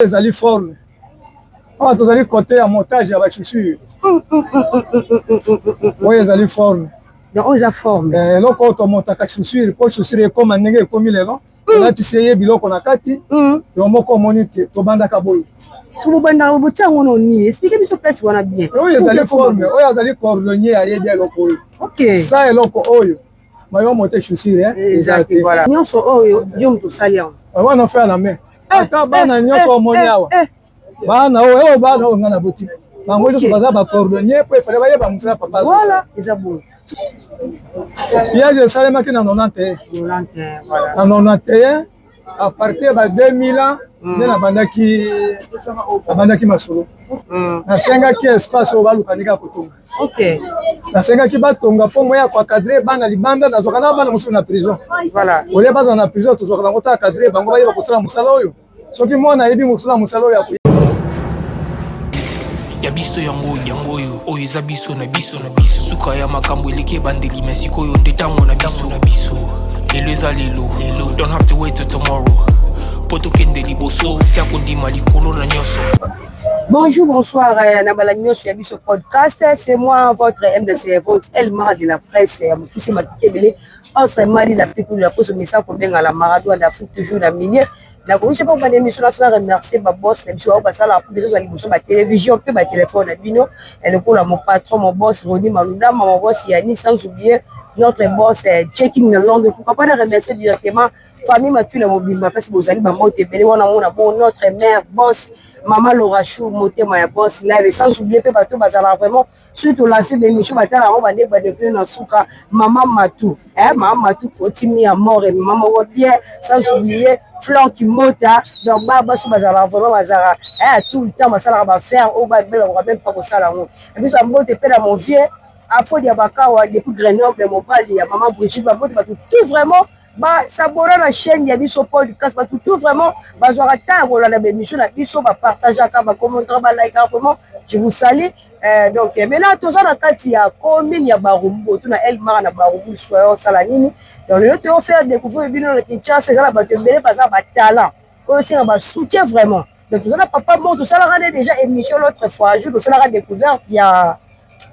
Ezali forme awa, tozali côté ya montage ya bachaussure. Oyo ezali forme. Donc oyo eza forme. Eloko oyo tomontaka chaussure mpo chaussure ekóma ndenge ekómi lelo, olatisi ye biloko na kati. Yo moko omoni te, tobandaka boye. So bobandaka, botia yango na nini? Explique biso place wana bien. Oyo ezali forme. Oyo azali cordonnier, ayebi eloko oyo. Sa eloko oyo mayo monte chaussure eza te. Nyonso oyo yo moto osali yango? Wana fait à la main. Ata bana nyonso omoni awa, bana oyo, oyo bana oyo nga na boutique, bango nyonso baza bacordonnier po efale bayeba mosala papa. Voilà, eza boye. Piège esalemaki na 91. Na 91, à partir ba 2000 ans nde nabandaki masolo. Nasengaki espace oyo baluka ndenge ya kotonga. Nasengaki batonga mpo moya koencadrer bana libanda. Nazwaka na bana mosusu na prison. Olie bazala na prison, tozwaka bango, ta encadrer bango, bayeba kosala mosala oyo. Soki mwana ayebi mosala, mosala oyo ya biso, yango yango oyo, oyo eza biso na biso na biso. Suka ya makambo eleki ebandeli, me sikoyo nde ntango na biso na biso. Lelo eza lelo lelo, don't have to wait till tomorrow mpo tokende liboso. Tia kondima likolo na nyonso. Bonjour, bonsoir, na balandi nyonso ya biso podcast. C'est moi, votre MDC, votre Elmar de la presse, ya mokuse matike ebele, entre Mali, la piku, la poso, mesa kobenga la Maradona d'Afrique, toujours na milieu. Nakoki mpo bana émission nasala remercier baboss na biso oyo basalaka mpo biso liboso batélévision mpe batelefone na bino, lokola mon patron, mon boss Roni Malundama, mon boss Yani, sans oublier notre boss Checking na Londres. Pourquoi pas na remercier directement famille Matula mobimba, mpasi bozali bambote ebele wana. Mona bon, notre mère boss Mama Lorachou, motema ya boss live, sans oublier mpe bato bazalaka vraiment soki tolance baémission, batala yango bande badekle na suka. Mama Matu, eh, mama Matu otimi ya mort, mama moko bien, sans oublier Fleur Kimota. Donc ba baso bazalaka vraiment, bazalaka eh, tout le temps basalaka bafaire oyo babelaka même pas kosala yango. Biso bambote mpe na mon vieux Afodi ya Bakawa depuis Grenoble, mobali ya mama Brigitte. Bambote bato tout vraiment basabona na chaîne ya biso podcast, bato tout vraiment bazwaka temps ya kolanda baémission na biso, bapartageaka, bacommentaka, balikaka. Vraiment, je vous salue. Donc maintenant toza na kati ya commune ya Barumbu, to na Elmara na Barumbu. Soyo osala nini? Donc lelo toyofaire découvrir bino na Kinshasa, eza na bato ebele baza batalent oyo esenga basoutien vraiment. Donc toza na papa moko, tosalaka nde déjà émission l'autre fois, jour tosalaka découverte ya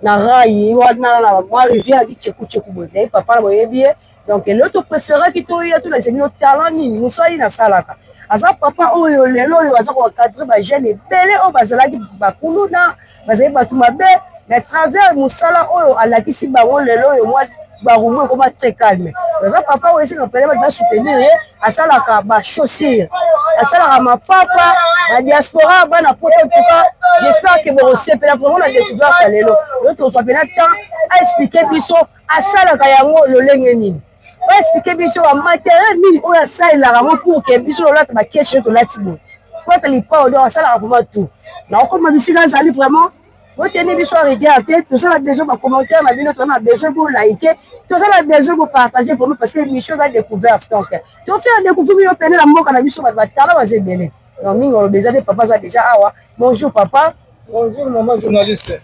na rai wana na mwa rivière bichekucheku boye. Naye papa na boyebi ye. Donc lelo topréféraki toya tolakisa bino talent nini mosali nasalaka. Aza papa oyo lelo oyo aza koencadrer bajeune ebele oyo bazalaki bakuluna, bazali bato mabe, mais travers mosala oyo alakisi bango, lelo oyo mwa Barumbu ekoma très calme. Aza papa oyo esika pene bato basoutenir ye. Asalaka bachaussure, asalaka mapapa na diaspora, bana poto. En tout cas, j'espère que bokosepela vraiment na découverte ya lelo. Lelo tozwa mpena temps aexpliquer biso asalaka yango lolenge nini, baexpliquer biso bamatériel nini oyo asalelaka yango pour que biso tolata bakeshe tolati boye kota lipao. Donc asalaka vraiment tout. Nakokoma bisika azali. Vraiment, boteni biso rigueur te. Toza na besoin bacommentaire na bino, toza na besoin bolike, toza na besoin bopartage vraiment, parce que émission eza découverte. Donc tofaire découvrir bino pene na mboka na biso, bato batala baza ebele. Donc mingi oloba eza te. Papa aza déjà awa. Bonjour papa. Bonjour maman journaliste.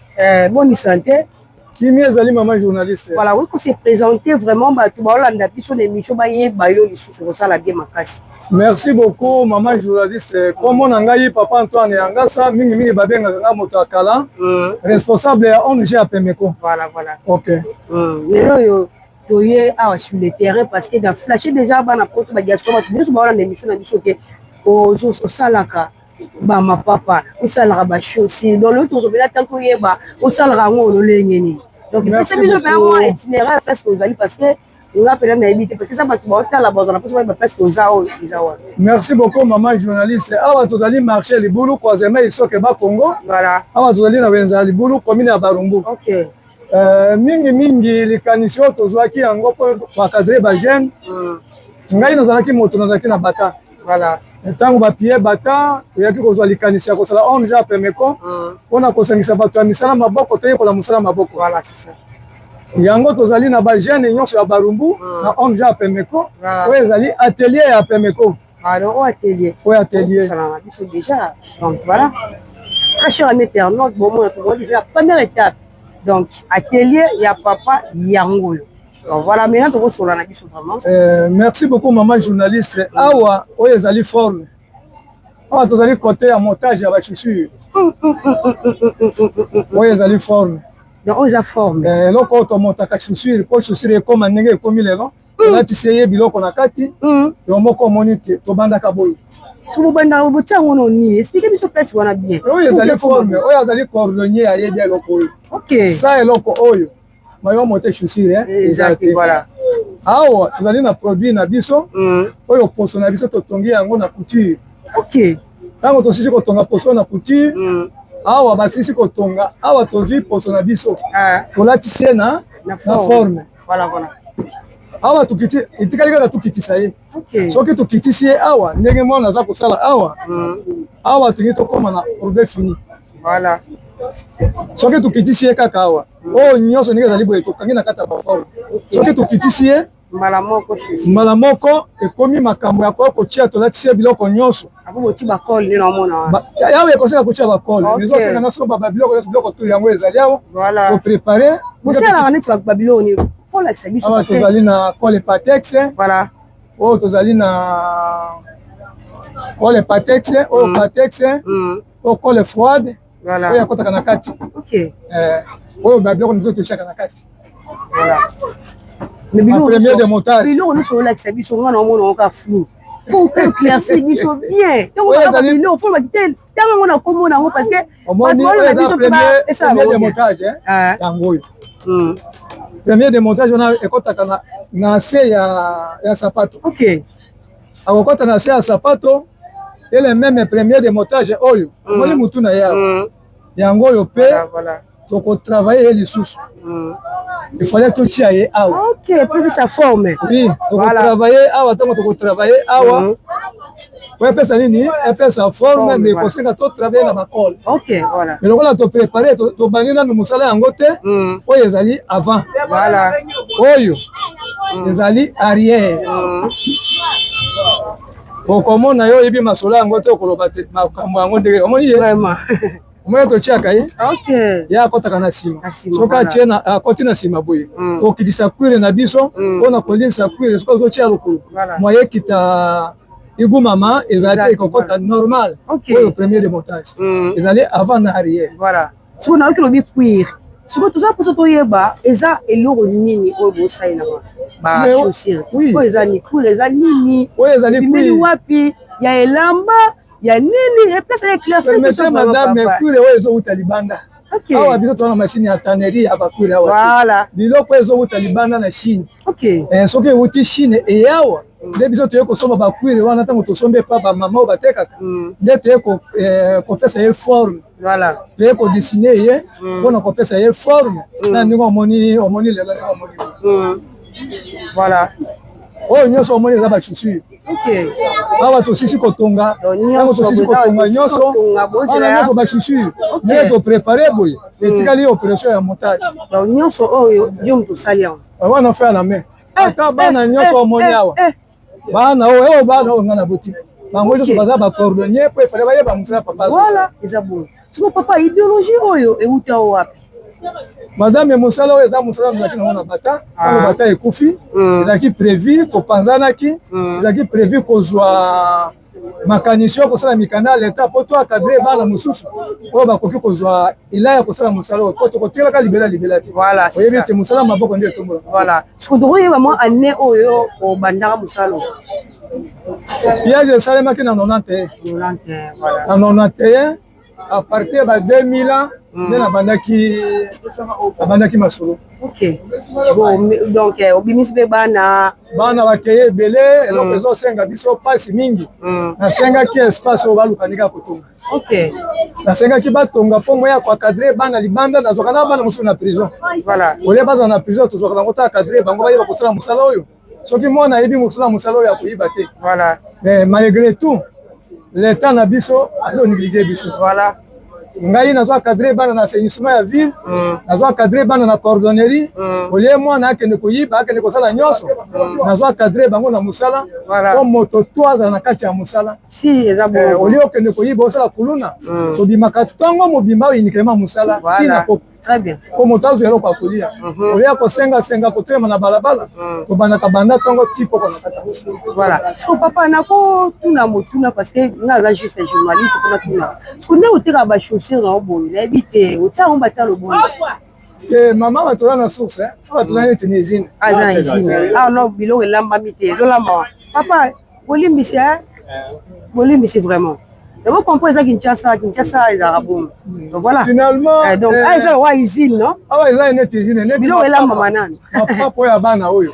Boni santé? Kimi ezali, mama journaliste. Voilà, oui, kose présenter vraiment, bato baolanda biso na émission bayeba yo lisusu, kosala bien makasi. Merci beaucoup mama journaliste. Kombo na ngai papa Antoine Yangasa, mingimingi babengaka nga moto ya kala, responsable ya ONG ya Pemeko. Voilà. Ok. Lelo oyo toye awa sur le terrain parce que na flashe déjà bana poto, badiaspora, bato nyonso baolanda émission na biso ke osalaka bamapapa, osalaka bachaussure. Donc lelo tozobela tant toyeba osalaka yango lolenge nini. Donc pesa biso mpena mwa itinéraire, place ozali, parce que nga mpena nayebi te, parce que eza bato baotala, bazala mposa bayeba place toza oyo eza wana. Merci beaucoup mama journaliste. Awa tozali marché Libulu, croisement Isoke Bakongo. Awa tozali na wenze ya Libulu, commune ya Barumbu. Mingi mingi likanisi oyo tozwaki yango mpo baencadrer bajeune. Ngai nazalaki moto nazalaki na bata. Ntango bapie bata, toyaki kozwa likanisi ya kosala ONG ya Pemeko mpona kosangisa bato ya misala maboko, toyekola mosala maboko. Yango tozali na bajeune nyonso ya Barumbu na ONG ya Pemeko. Oyo ezali atelier ya Pemeko. Alors oyo atelier? Oyo atelier. Na biso déjà. Donc voilà, très cher ami internaute, bomona tokoa déjà la première étape. Donc atelier ya papa yango oyo. Donc voilà, maintenant tokosola na biso vraiment. Merci beaucoup mama journaliste. Awa oyo ezali forme. Awa tozali côté ya montage ya bachaussure. Oyo ezali forme. Donc oyo eza forme. Eloko oyo tomontaka chaussure mpo chaussure ekóma ndenge ekómi lelo, tolatisi ye biloko na kati. Yo moko omoni te, tobandaka boye. So bobandaka botia yango no nini? Explique biso place wana bien. Oyo ezali forme. Oyo azali cordonnier, ayebi eloko oyo. Sa eloko oyo mayo monte chaussure eza te. Awa tozali na produit na biso oyo, poso na biso totongi yango na couture. Ntango tosisi kotonga poso na couture, awa basisi kotonga, awa tozwi poso na biso, tolatisi ye na forme. Awa tukiti, etikali kaka tukitisa ye. Soki tukitisi ye awa, ndenge mwana aza kosala awa, awa tolingi tokóma na produit fini. Soki tukitisi ye kaka awa, oyo nyonso ndenge ezali boye, tokangi na kati ya baforme. Soki tukitisi ye mbala moko, mbala moko ekomi makambo ya koya kotia. Tolatisi ye biloko nyonso. Yawe ekosenga kotia bacolle, ezosenga nyonso biloko nyonso, biloko tu yango ezali awa toprépare. Bosalaka neti babiloko nini? Olakisa biso. Awa tozali na colle Patex. Oyo tozali na colle Patex, oyo Patex, oyo colle froide, oyo akotaka na kati, oyo babiloko na biso totiaka na kati. Premier démontage. Biloko nyonso olakisa biso, nga na omona oka flou. Faut éclaircir biso bien. Ntango biloko, faut te ntango yango nakomona yango, parce que bato balona biso mpe esala démontage yango. Oyo premier démontage wana ekɔtaka na se ya sapato. Akokɔta na se ya sapato ele même premier démontage oyo omoni mutu na ye awa, yango oyo mpe tokotravaille ye lisusu. Il fallait totia ye awa. Ok, pour sa forme. Oui, tokotravaille awa. Ntango tokotravaille awa, po epesa nini? Epesa forme, mais ekosenga totravaille na bacolle. Mais lokola toprépare, tobandi nanu mosala yango te. Oyo ezali avant, oyo ezali arrière. Okomona yo oyebi masolo yango te, okoloba te makambo yango ndenge omoni ye. Omoni, totiaka ye, ye akɔtaka na nsima. Soki atie, akɔti na nsima boye, tokitisa cuir na biso mpona kolisa cuir. Soki ozotia lokolo, moye ekita igumama ezali te, ekokɔta normal. Oyo premier démontage ezali avant na arrière. Voilà. Soki nayoki lobi cuir, sikoyo toza mposa toyeba eza eloko nini oyo bosalelaka bachaussure. Oyo eza ni cuir, eza nini? Oyo ezali bimeli wapi? Ya elamba ya nini? Epesa éclaircir. Madame, cuir oyo ezowuta libanda. Awa biso toza na machine ya tannerie ya bacuir awa. Biloko oyo ezowuta libanda na Chine. Soki ewuti Chine, eyawa nde biso toye kosomba bacuir wana. Ntango tosombi epa bamama oyo batekaka, nde toye kopesa ye forme, toye kodessiner ye mpona kopesa ye forme na ndenge omoni, omoni lelo, ndenge omoni. Oyo nyonso omoni eza bachaussure. Awa tosisi kotonga, ntango tosisi kotonga nyonso wana, nyonso bachaussure ndenge toprépare boye, etikali opération ya montage. Nyonso oyo yo moto osali yango? Wana fait à la main. Ata bana nyonso omoni awa, bana oyo, oyo bana oyo nga na boutique, bango nyonso baza bacordonnier, po efale bayeba mosala papa. Voilà, eza boye. Siko papa, idéologie oyo euta wapi? Madame, mosala oyo eza mosala tozalaki nango na bata. Ntango bata ekufi, ezalaki prévu topanzanaki, ezalaki prévu kozwa makanisi oyo kosala mikanda ya leta mpo to encadre bana mosusu oyo bakoki kozwa ela ya kosala mosala oyo, po tokotikelaka libela libela te. Oyebi te, mosala maboko nde etombola. Voilà, siko tokoyeba mwa année oyo obandaka mosala oyo? Piège esalemaki na 91. Na 91, à partir ya ba 2000 ans nde nabandaki masolo. Ok, donc obimisi mpe bana? Bana bakeye ebele. Eloko ezosenga biso mpasi mingi, nasengaki espace oyo baluka ndenge ya kotonga. Nasengaki batonga mpo moya koencadre bana libanda. Nazwaka na bana mosusu na prison. Olie bazala na prison, tozwaka bango, ta encadre bango, bayeba kosala mosala oyo. Soki mwana ayebi mosala, mosala oyo akoyiba te. Mais malgré tout, l'état na biso azonéglige biso. Ngai nazo encadre bana na assainissement ya ville, nazo encadre bana na cordonnerie. Olie mwana akende koyiba, akende kosala nyonso, nazo encadre bango na mosala po moto to azala na kati ya mosala. Si eza olie okende koyiba, osala kuluna, tobimaka ntongo mobimba oyo uniquement mosala ntina poko. Très bien. Po moto azwa eloko ya kolia. Olia kosenga senga, kotelema na balabala, tobandaka banda ntongo ti poko na kati ya mosala. Voilà. Siko papa, nakotuna motuna parce que nga aza juste journaliste mpona tuna. Siko nde otekaka bachaussure na yo boye, nayebi te otia yango batalo boye? Te mama, bato oza na source, awa toza neti na usine. Aza na usine awa, no biloko elambami te, ezolamba. Papa, bolimbisi, bolimbisi vraiment. Yango comprend, eza Kinshasa, Kinshasa ezalaka bongo. Donc voilà. Finalement. Donc awa eza lokola usine, non? Awa eza neti usine, neti biloko elambama nano. Mapapa oyo ya bana oyo,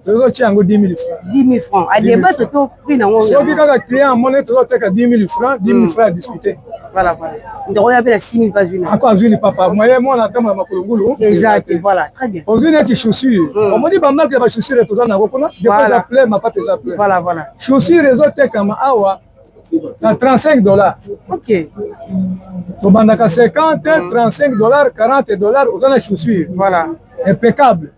tozotia yango 10 000 francs. 10 000 francs à débattre to prix nango? Soki kaka client amoni, tozoteka 10 000 francs, 10 000 francs à discuter. Voilà, ndeko oyo apela 6 000 pas une. Ako azwi lipapa moye, mwana atambola makolo ngulu. Eza te, voilà, très bien. Ozwi neti chaussure, omoni bamarque ya bachaussure toza nango kuna, depo eza plein, mapapa eza plein. Voilà. Chaussure ezotekama awa na 35 $. Tobandaka 50, 35 $, 40 $, oza na chaussure impeccable,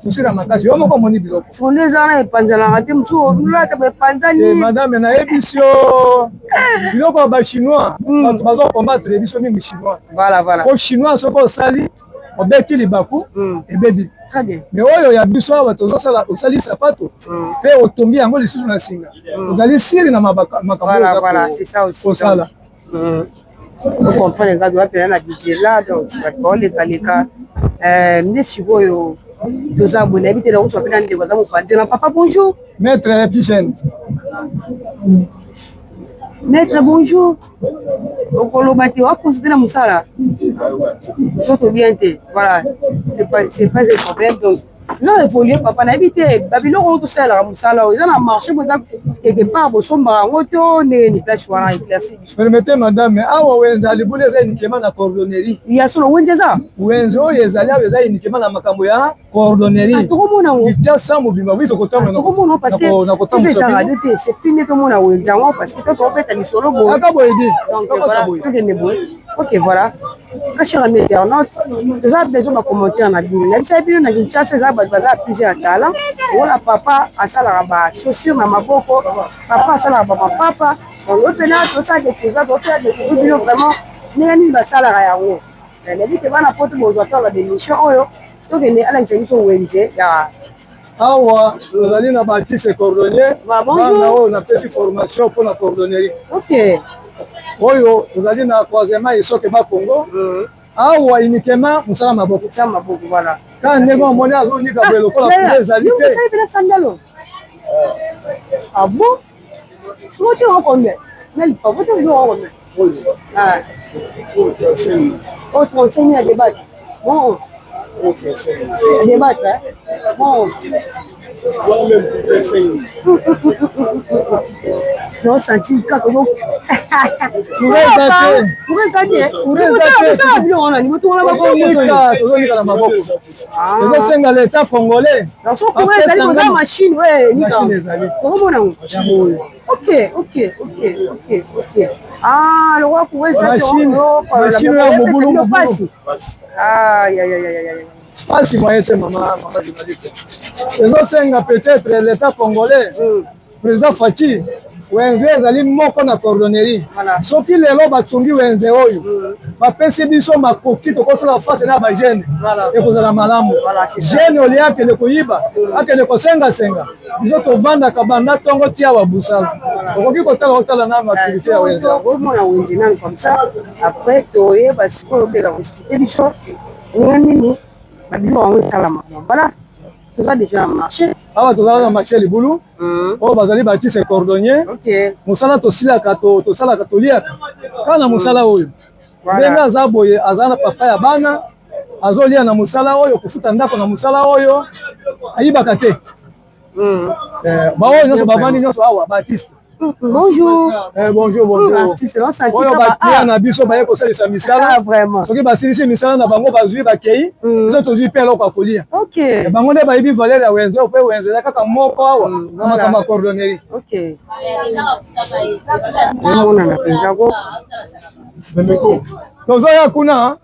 chaussure ya makasi, yo moko omoni biloko. Sondo eza wana, epanzanaka te, mosusu olata epanzani. Madame, nayebisi yo, biloko ya bachinois, bato bazocombattre biso mingi chinois. Voilà. Po chinois, soki osali, obeti libaku, ebebi. Très bien. Mais oyo ya biso awa tozosala, osali sapato mpe otongi yango lisusu na singa, ozali sûr na makambo kosala. Ocomprendre, eza doa mpena na bidiela, donc bato baolekaleka nde sikoyo toza boye. Nayebi te, nakozwa mpe na ndeko aza mopanzi na. Papa, bonjour. Maître Pichen. Maître, bonjour. Okoloba te, wakonsa te na mosala nzoto bien te. Voilà, c'est pas un problème. Donc non, évolue papa. Nayebi te, babiloko oyo tosalelaka mosala oyo eza na marché bo, eza quelque part bosombaka yango to ndenge ni? Place wana éclairci biso. Permettez madame, awa wenze ya libula eza uniquement na cordonnerie. Ya solo, wenze eza? Wenze oyo ezali awa eza uniquement na makambo ya cordonnerie. Tokomona yango. Kinshasa mobimba, wi, tokotambola. Tokomona parce que eza radio te, c'est plus mieux tomona wenze yango parce que to tokobeta misolo boye. Aka boye di. Donc voilà, tokende boye. Ok, voilà. Très cher ami internaute, toza besoin bacommentaire na bino. Nayebisaki bino, na Kinshasa eza bato baza plusieurs talent. Ola papa asalaka bachaussure na maboko, papa asalaka bamapapa. Donc oyo mpena tosala découvert, tosala découvrir bino vraiment ndenge nini basalaka yango. Nayebi ke bana poto bozwa to badémission oyo. Tokende, alakisa biso wenze ya Awa tozali na baartiste cordonnier, bana oyo napesi formation mpona cordonnerie. Oyo tozali na croisement Esoke Bakongo. Awa uniquement mosala maboko. Mosala maboko, voilà. Kaka ndenge omoni azonika boye lokola courant ezali te. Osali sandalo? Ah bon? Soki te combien na lipapa te, biloko combien? Oh, 35 000 à débattre. Bon. À débattre, hein? Bon. Moi-même, 25 000. Non, senti kaka bo. Courant eza te. Biloko wana ni moto wana. Tozonika, tozonika na maboko. Ezosenga l'État congolais. Ezali machine? Machine ezali. Okomona yango. Yango oyo. Ok. Ah, lokwa courant eza. Machine, machine oyo ya mobulu mobulu. Pasi. Ah, ya ya ya ya ya. Pasi moye te, mama, mama journaliste. Ezosenga peut-être l'État congolais, président Fatshi, wenze ezali moko na cordonnerie. Soki lelo batongi wenze oyo, bapesi biso makoki, tokosala face na bajeune, ekozala malamu. Jeune olia akende koyiba, akende kosengasenga, biso tovandaka banda ntongo tia wa busala. Okoki kotala, otala nano activité ya wenze yango. Omona wenze nano comme ça, après toyeba sikoyo obeka koexpliquer biso ndenge nini babiloko yango esalama. Voilà, toza déjà na marché. Awa tozala na marché Libulu, oyo bazali baartiste cordonnier. Mosala tosilaka, tosalaka, toliaka kaka na mosala oyo. Ndenge aza boye, aza na papa ya bana, azolia na mosala oyo, kofuta ndako na mosala oyo, ayibaka te. Baoyo nyonso bavandi nyonso awa, baartiste. Bonjour. Bonjour, bonjour. Oyo baclient na biso baye kosalisa misala. Soki basilisi misala na bango, bazwi, bakei, biso tozwi mpe eloko ya kolia. Bango nde bayebi valeur ya wenze, mpe wenze eza kaka moko awa na makambo ya cordonnerie. Emonana mpenza ko. Tozoya kuna.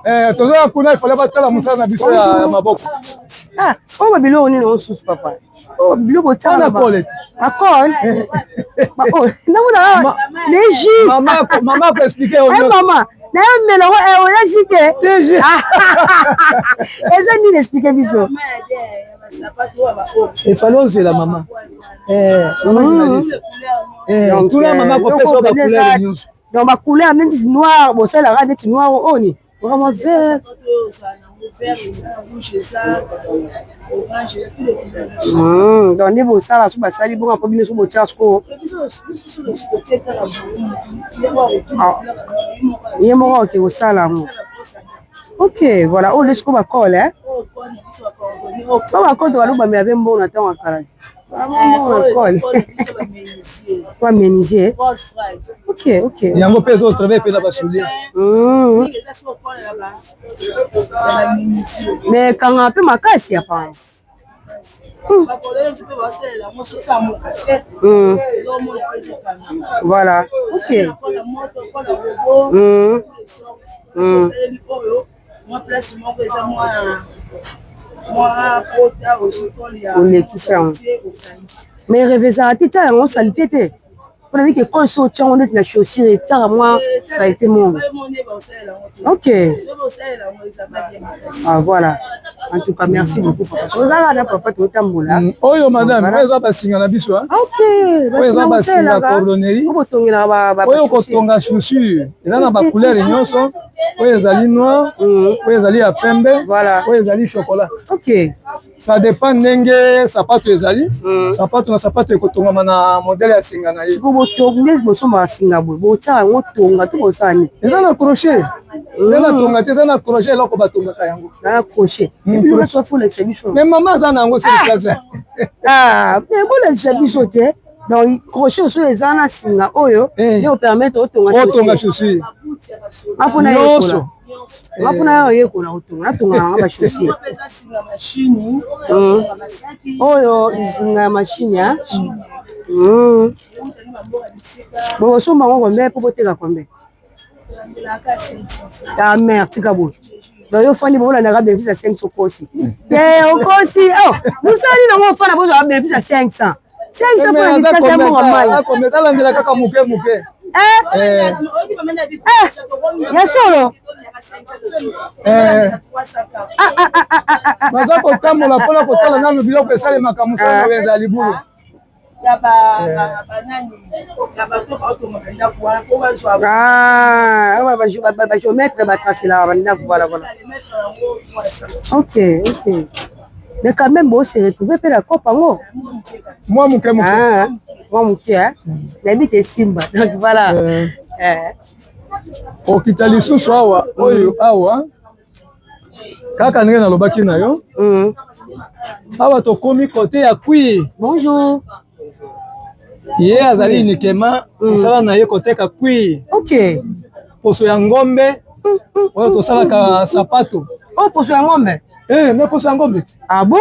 Eh, tozoya kuna, ifale batala mosala na biso ya maboko. Ah, oyo babiloko nini osusu, papa? Oyo biloko otiana kole. Akole namona neji. Mama akoexpliquer. Mama nayomela oya ji te, eza nini? Expliquer biso. Efale ozela mama, mama journaliste, tuna mama kopesa bacouleur nyonso. Donc bacouleur neti noir, bosalaka neti noir oyo ni vraiment vert. Donc nde bosala so basali bongo mpo bino so botia sikoyo ye moko oke kosala yango. Ok, voilà. Oyo nde sikoyo bakole oyo bakole tobalobamela mpe mbongo na ntango ya kala. Bakole wa menuisier. Ok. Yango mpe ezotravaille mpe na basoulier. Mais kanga mpe makasi ya panse. Voilà, ok. Mwa place moko eza mwa pota olekisi yango, mais reve ezala te, tia yango saleté te, mpona mike ekole so otia yango neti na chaussure, etiaka mwa saleté mongo. Ok, ah, voilà. En tout cas, merci beaucoup, papa. Ozalaka na papa, totambola. Oyo, madame, oyo eza basinga na biso. Ok. Oyo eza basinga cordonnerie. Obotongelaka. Oyo kotonga chaussure, eza na bacouleur nyonso. Oyo ezali noir, oyo ezali ya pembe, oyo ezali chocolat. Ça dépend ndenge sapato ezali. Sapato na sapato ekotongama na modèle ya singa na ye. Sikoyo nde bosombaka singa boye, botiaka yango tonga to bosala nini? Eza na crochet, eza na tonga te, eza na crochet, eloko batongaka yango. Na crochet. Nyonso folakisa biso. Mais mama aza na yango sur place. Mais bolakisa biso te. Donc crochet oyo eza na singa oyo nde opermettre otonga. Otonga chaussure. Afuna nyonso. Ngafuna ya oyekola kotonga, natonga nanga bachaussure. Oyo nzinga ya machine ya bokosomba yango combien mpo boteka combien? Ta mare, tika boye. Donc yo fandi, bolandaka bénéfice ya 500, okosi te, okosi. Mosali nango ofanda, bozwaka bénéfice ya 500, 500 mpo na lisasi ya mbongo mai. Alandela kaka moke moke. Ya solo. Baza kotambola mpona kotala nano biloko esalemaka, mosala na wenze ya Libulu. Ya banani, ya bato baotonga bandako wana po bazwa. Bagéomètre batracelaka bandako, voilà. Ok, mais quand même bose retrouve mpe na kope yango. Mwa moke moke. Mwa moke, nayebi te esimba. Donc voilà. Okita lisusu awa, oyo awa kaka ndenge nalobaki na yo, awa tokomi côté ya cuir. Bonjour. Ye azali uniquement, mosala na ye koteka cuir. Poso ya ngombe oyo tosalaka sapato. Oyo poso ya ngombe? Eh, mais poso ya ngombe te. Ah bon?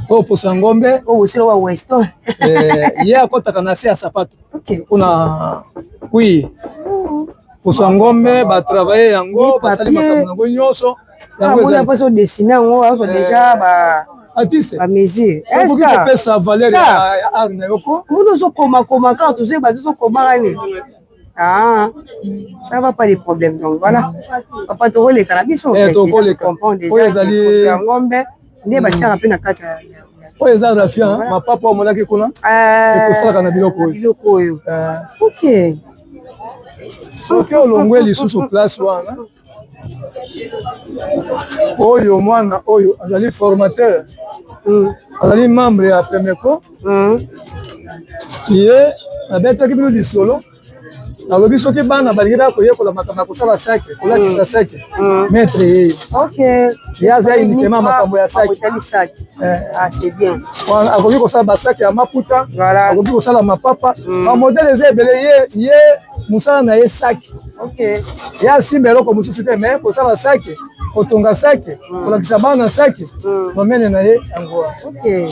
Oyo poso ya ngombe. Oyo osila wa Weston. Ye akɔtaka na se ya sapato mpona cuir. Poso ya ngombe, batravaille yango, basali makambo yango nyonso. Yango mpasi odessine yango, azwa déjà ba artiste bamesure. Okoki kopesa valeur ya art na yoko. Muna ozokomakoma kaka, tozoyeba tozokomaka nini. Ah, ça va, pas de problème. Donc voilà, papa, tokoleka na biso. Tokoleka. Oyo ezali ya ngombe nde batiaka mpe na kati. Oyo eza raphia, mapapa omonaki kuna, tosalaka na biloko oyo. Biloko oyo, ok. Soki olongwe lisusu place wana, oyo mwana oyo azali formateur, azali membre ya PEMECO. Ye abetaki bino lisolo, alobi soki bana balingi baya koyekola makambo ya kosala sac, kolatisa sac, maître ye. Ye aza uniquement makambo ya sac. Akoki kosala basac ya maputa, akoki kosala mapapa, bamodèle eza ebele. Ye mosala na ye sac, ye asimba eloko mosusu te, mais kosala sac. Kotonga saki, kolakisa bana saki, domaine na ye yango wana.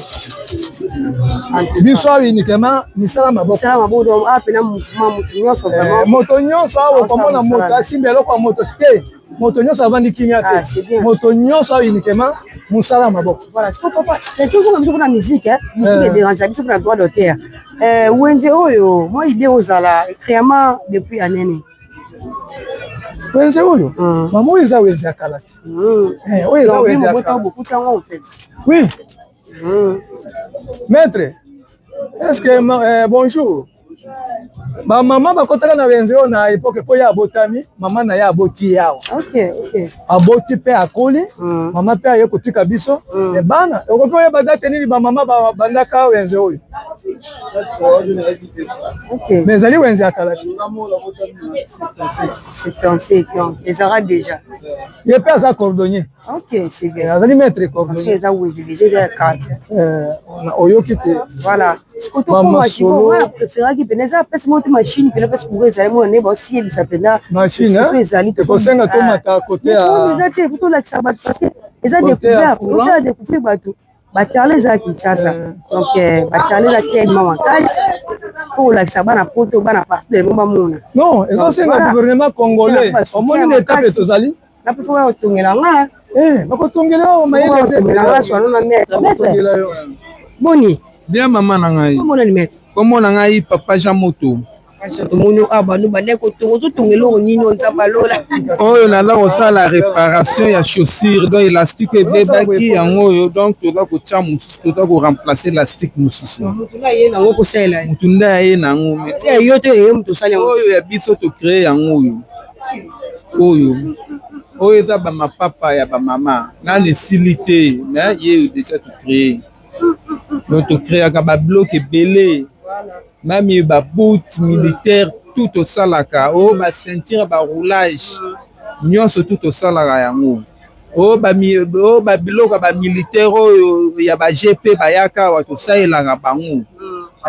Biso awa uniquement misala maboko. Misala maboko, donc awa mpena mouvement, moto nyonso vraiment. Moto nyonso awa okomona moto asimbi eloko ya moto te, moto nyonso avandi kimia te, moto nyonso awa uniquement mosala maboko. Voilà, sikoyo papa, tozonga biso mpona musique, musique edérange biso mpona droit d'auteur. Wenze oyo, mwa idée ozala créama depuis anene? Wenze oyo, mama, oyo eza wenze ya kala te. Oyo eza wenze ya kala. Oui, maître, est-ce que bonjour. Bamama bakotaka na wenze oyo na époque mpo ye abotami, mama na ye aboti ye awa. Aboti mpe akoli, mama mpe aye kotika biso bana. Okoki oyeba date nini bamama bandaka wenze oyo? Mais ezali wenze ya kala te. 77 ezalaka déjà. Ye mpe aza cordonnier. Ok, c'est bien. Azali maître cordonnier. Eza wenze déjà, eza ya kala. Oyoki te? Voilà, sikoyo préféraki mpena eza place moko te, machine mpena place courant ezali, mona nde baosiyebisa mpena. Machine ezali. Ekosenga tomata kote ya eza te, faut tolakisa bato parce que eza découverte, ofaire découvrir bato batalent eza ya Kinshasa. Donc batalent eza tellement makasi mpo kolakisa bana poto, bana partout yango bamona. Non, ezosenga gouvernement congolais, omoni na étape tozali. Na mpe faut bakotongela nga. Bakotongela yo. Mayele nga swano na maître. Maître, boni? Bien, mama na ngai. Omonani, maître? Kombo na ngai Papa Jean Moto. Tomoni awa bano bande kotonga, ozotonga eloko nini? O Nzambe alola! Oyo naza kosala réparation ya chaussure, donc élastique ebebaki, yango oyo. Donc toza kotia mosusu, toza koremplace élastique mosusu. Motu nde aye nango kosalela? Motu nde aye nango. Yo te, ye moto osali yango? Oyo ya biso, tocrée yango. Oyo eza bamapapa ya bamama, nani esili te, mais ye oyo déjà tocrée. Donc tocréaka bablocs ebele, même babottes militaire, tout tosalaka. Oyo baceinture, baroulage nyonso, tout tosalaka yango. Oyo babiloko ya bamilitaire oyo ya baGP bayaka awa, tosalelaka bango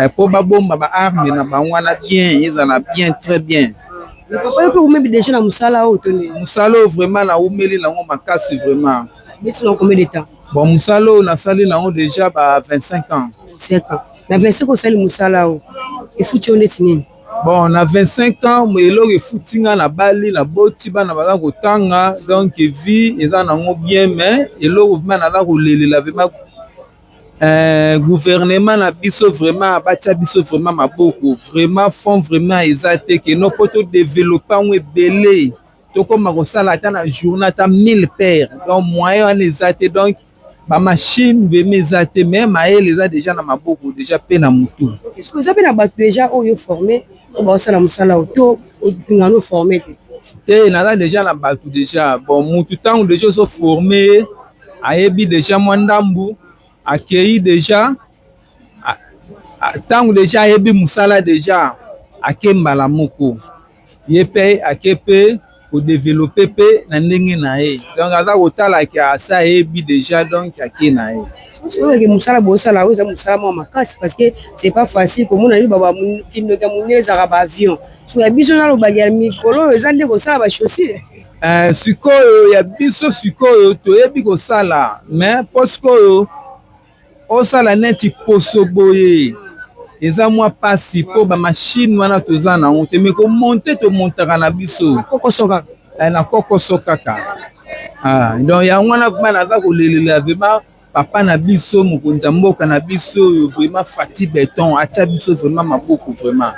mpo babomba baarmes na bango wana bien, ezala bien, très bien. Papa, yo mpe umemi déjà na mosala oyo to nini? Mosala oyo vraiment naumeli nango makasi vraiment. Beti na combien de temps? Bon, mosala oyo nasali nango déjà ba 25 ans. 25 ans. Na 25 osali mosala oyo, efuti yo neti nini? Bon, na 25 ans, eloko efuti nga, na bali, naboti bana, baza kotanga, donc vie eza nango bien. Mais eloko vraiment naza kolelela vraiment, gouvernement na biso vraiment batia biso vraiment maboko, vraiment fond vraiment eza te keno mpo todéveloppe yango ebele, tokóma kosala ata na journée ata 1000 paires. Donc moyen wana eza te, donc bamachine vraiment eza te, mais mayele eza déjà na maboko déjà mpe na motu. Eza mpe na bato déjà oyo forme oyo baosala mosala oyo, to olingano forme te? Te, naza déjà na bato déjà. Bon, mutu ntango déjà ozoforme ye, ayebi déjà mwa ndambu, akei déjà. Ntango déjà ayebi mosala déjà, ake mbala moko, ye mpe ake mpe kodéveloppe mpe na ndenge na ye. Donc aza kotalaki asa ayebi déjà, donc ake na ye. Oyoke, mosala bosala oyo eza mosala mwa makasi, parce que c'est pas facile komona nini kindoki ya monene ezalaka baavion. So ya biso nalobaki ya mikolo oyo eza nde kosala bachaussure. Sikoyo ya biso, sikoyo toyebi kosala, mais mpo sikoyo osala neti poso boye eza mwa mpasi, mpo bamachine wana toza nango te. Mais komonter, tomontaka na biso. Kokoso kaka. Na kokoso kaka. Donc yango wana vraiment naza kolelela vraiment papa na biso, mokonzi ya mboka na biso oyo vraiment Fatshi Béton, atia biso vraiment maboko vraiment.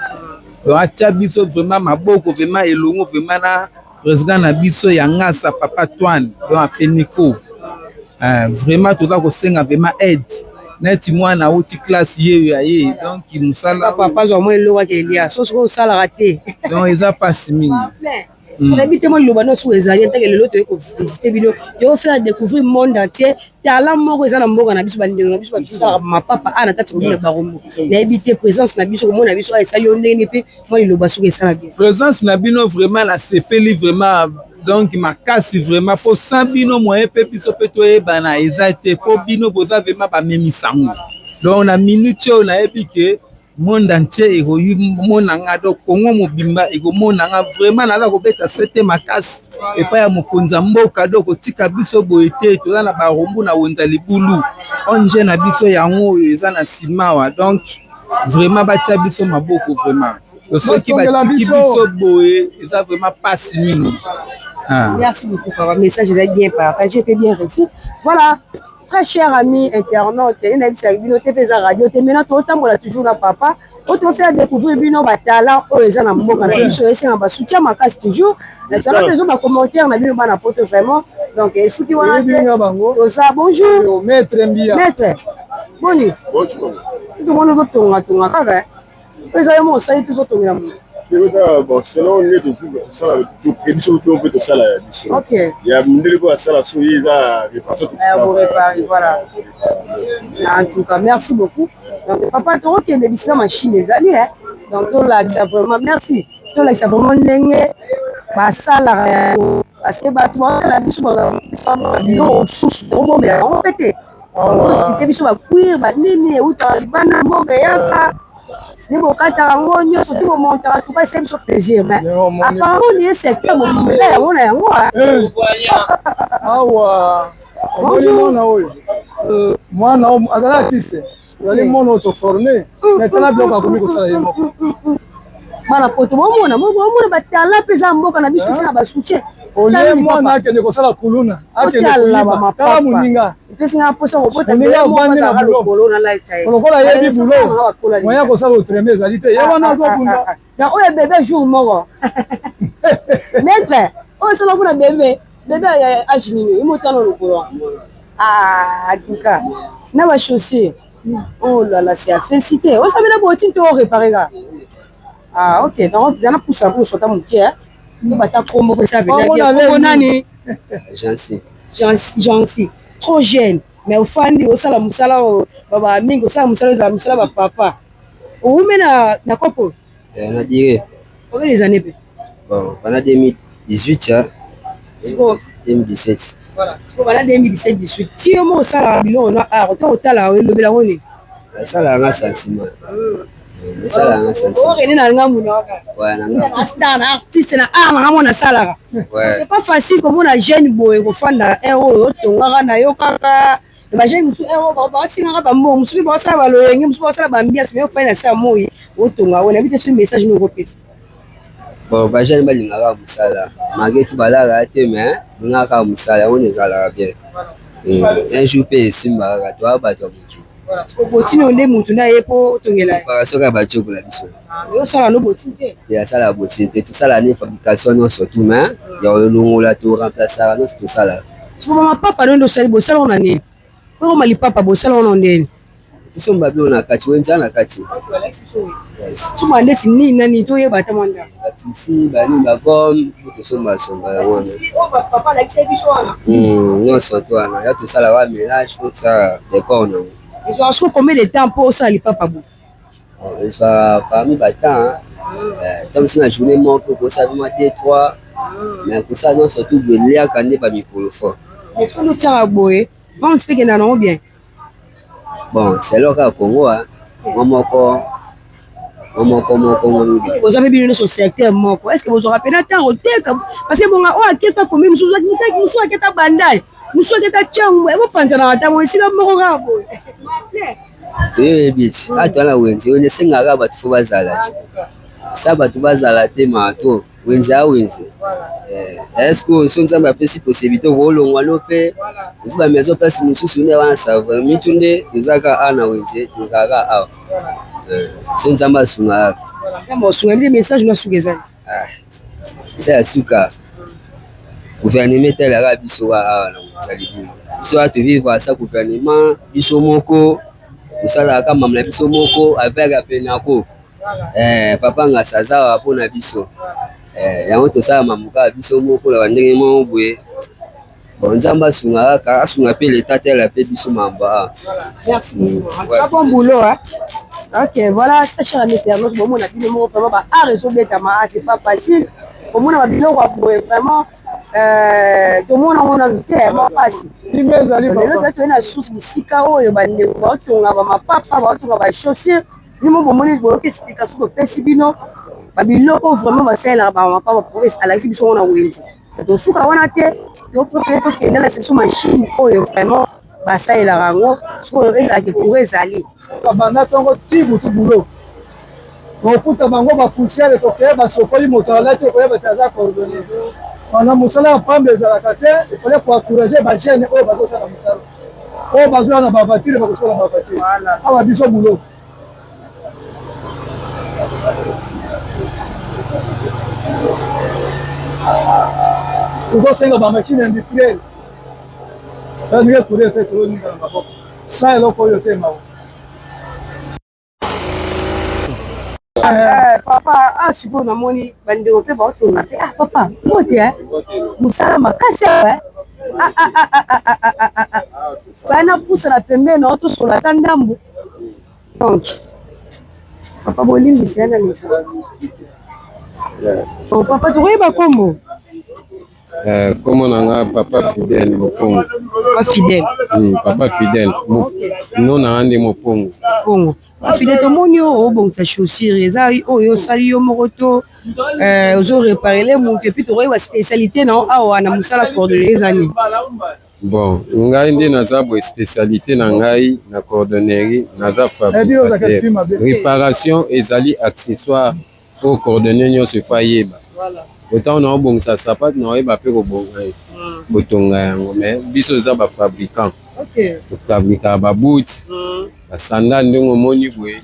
Donc atia biso vraiment maboko vraiment, elongo vraiment na président na biso ya Ngasa, papa Toine, donc apeniko. Vraiment toza kosenga vraiment aide, neti mwana auti classe, ye ya ye, donc mosala. Papa azwa mwa eloko ake elia so soki osalaka te. Donc eza mpasi mingi. Nayebi te mwa liloba nyonso ezali ntake. Lelo toye kovisite bino, toye faire découvrir monde entier talent moko eza na mboka na biso, bandeko na biso batosalaka mapapa a na kati komona Barumbu. Nayebi te, présence na biso, komona biso esali yo ndenge mpe mwa liloba soki esala bien? Présence na bino vraiment nasepeli vraiment, donc makasi vraiment, mpo sans bino moyen mpe biso mpe toyebana eza te, mpo bino boza vraiment bamemisango. Donc na minute oyo nayebi ke monde entier ekomona nga, donc Kongo mobimba ekomona nga. Vraiment naza kobeta sete makasi. Epai ya mokonzi ya mboka, donc kotika biso boye te. Toza na Barumbu, na wenze Libulu. ONG na biso yango oyo eza na nsima awa. Donc vraiment batia biso maboko vraiment. Soki batiki biso boye, eza vraiment pasi mingi. Ah. Merci beaucoup, papa. Message est bien partagé et bien reçu. Voilà. Très cher ami internaute, nayebisaka bino te mpe eza radio te. Maintenant totambola toujours na papa oyo tofaire découvrir bino batalent oyo eza na mboka na biso. Esenga basoutien makasi toujours na talent. Ezo bacommentaire na bino bana poto vraiment. Donc esuki wana te, toza. Bonjour. Maître Mbia. Maître, boni? Tomoni ozotongatonga kaka. Oyo eza yo mo osali, tozotongela moto? Bon, selon nde tosala, biso to mpe tosala ya biso ya mondele mpo asala so ye eza réparation. Boréparer, voilà. En tout cas, merci beaucoup. Donc papa, tokokende bisika machine ezali. Donc tolakisa vraiment, merci, tolakisa vraiment ndenge basalaka yango, parce que bato basala biso biloko mosusu tokomomela yango mpe te. Osite biso bacuir banini eutaka libanda mboka, eyaka nde bokataka yango nyonso ti bomontaka tuka. Ese biso plaisir, mais apparemment nie secteur mobimba eza yango na yango. Awa omoni mwana oyo, mwana oyo azali artiste, azali mwana oyo toforme. Mais tala biloko akomi kosala ye moko. Bana poto bomona, bomona batala mpe eza mboka na biso, eza na basoutien. Olie mwana akende kosala kuluna, akende koyiba. Tala moninga. Epesinga mposa kobota. Moninga avandi na bulo, lokola ayebi bulo moya kosala autrement ezali te, ye wana azobunda. Na oyo bébé jour moko, maître oyo osala kuna, bébé, bébé âge nini? Imotala lokolo. Ah, en tout cas na bachaussure, oh là là, c'est à féliciter. Osabela bottine to oréparé kaka? Ah ok, donc yana pusa mpo osota moke bata kombo pesa kombo nani? Jansi. Jansi, trop jeune, mais ofandi osala mosala oyo baba mingi osala mosala ezala mosala bapapa. Oume na kopo. Na dire. Combien des années mpe? Bon, bana 2018, hein? 2017. Voilà, siko bana 2017 18 ti yo mo osalaka biloko na art to otala elobelako nini? Esalaka nga sentiment, esalaka nga sentiment. Okende na ngambu na kaka star na artiste na art nanga mo nasalaka. C'est pas facile komona jeune boye kofanda aire oyo otongaka na yo kaka. Bajeune mosusu aire oyo basingaka bambongo, mosusu mpe basala baloyenge, mosusu basala baambiance, mais ofai na se ya moi otonga oyo. Nayebi te soki message nini okopesa. Bon, bajeune balingaka mosala malgré tout, balalaka te, mais balingaka kaka mosala yango nde ezalaka bien. Un jour mpe esimbaka kaka, toya bato ya mokili. Bottine oyo nde motu na ye mpo otongela? Soki ya batioko na biso. Osala no bottine te? Te, asalaka bottine te. Tosala ne fabrication nyonso tout, mais ya kolongola, toremplaçaka nyonso tosala. Siko bamapapa no nde osali, bosala ngo na nini? Oyo lipapa bosala ngo na ndeni? Tosomba biloko na kati, wenza na kati. Soma ndeti nini na nini, toyeba ata mwa ndako. Batisi banini, bagomme, tosomba somba yango wana. Papa alakisa biso wana. Nyonso to wana ya tosala wa mélange, tosala décor nango. Ezwaka siko combien de temps mpo osala lipapa bo? Ezwaka parmi batemps, ntango mosusu na journée moko kosala vraiment deux, trois, mais kosala nyonso tu boye eliaka nde bamikolo fort. Soki otiaka boye, vente mpe ekenda nango bien? Bon, selo kaka Congo mwa moko mwa moko moko mwa mibale. Boza mpe bino nyonso secteur moko, est ce que bozwaka mpena ntango oteka? Parce que bonga oyo akesa komi, mosusu mosusu aketa Bandal, mosusu aketa Tshangu, ebopanzanaka ntango esika moko kaka boye. Toyebi ti ata wana wenze, wenze esengaka bato fo bazala ti sa bato bazala te maa to wenze ya wenze. Est ce que so Nzambe apesi possibilité kolongwa no mpe ezi bamaison place mosusu nde wana sava mitu nde tozalaka awa na wenze, tozalaka awa so Nzambe asunga kaka. Nzambe asunga bino. Message na suka ezali? Eza ya suka, gouvernement etalaka biso awa na wenze ya Libulu. Biso awa tovivre sa gouvernement, biso moko tosalaka mama na biso moko avec apenako. Papa Ngasa aza awa mpona biso, yango tosala mamuka biso moko na bandenge moko boye. Bon, Nzambe asunga kaka, asunga mpe leta, tela mpe biso mambo awa. Merci beaucoup. En tout cas, bon boulot, hein. Ok, voilà, très cher ami internaute, bomona bino moko vraiment ba art ezobetama, c'est pas facile. Komona ba biloko ya boye vraiment, tomona ngo nanu te, mwa pasi. Lelo toye na source bisika oyo bandeko baotonga bamapapa, baotonga bachaussure. Bino bomoni, boyoki explication topesi bino, babiloko vraiment basalelaka bamapapa. Alakisi biso ngo na wenze. Tosuka wana te, toprefere tokende na biso machine oyo vraiment basalelaka yango sikoyo ezalaki courant ezali. Banda ntongo ti butu boulot kokuta bango ba poussière tokeye basokoli moto alati okoyeba te aza cordonnier wana mosala ya pamba ezalaka te il fallait ko encourager ba jeune oyo bazosala mosala oyo bazoya na ba voiture bakosola ba voiture awa biso boulot. Tozosenga ba machine industrielle ndenge courrier te tozoninga na maboko sa eloko oyo te mawa. Eh, papa ah sikoyo namoni bandeko mpe baotonga mpe ah papa mbote eh? mosala makasi awa eh? ah, ah, ah, ah, ah, ah, ah, ah, ah. Bana pusana pembeni na tosola ata ndambo donc papa bolimbisi ya na leka oh, papa tokoyeba nkombo Eh, kombo na nga papa Fidèle Mopongo. Papa Fidèle. Papa Fidèle. No na nga nde Mopongo. Mopongo. Papa Fidèle tomoni oyo obongisa chaussure eza oyo osali yo moko to eh, ozo réparer moto et puis tokoyeba spécialité na yo awa na mosala cordonnier eza nini? Bon, ngai nde naza boye spécialité na ngai na cordonnerie naza fabricateur. Réparation ezali accessoire oyo cordonnier nyonso efo ayeba. Otango na obongisa sapatu na oyeba mpe kobonga kotonga yango mais biso eza ba fabricant. Tofabrikaka ba boots, ba sandales ndenge omoni boye.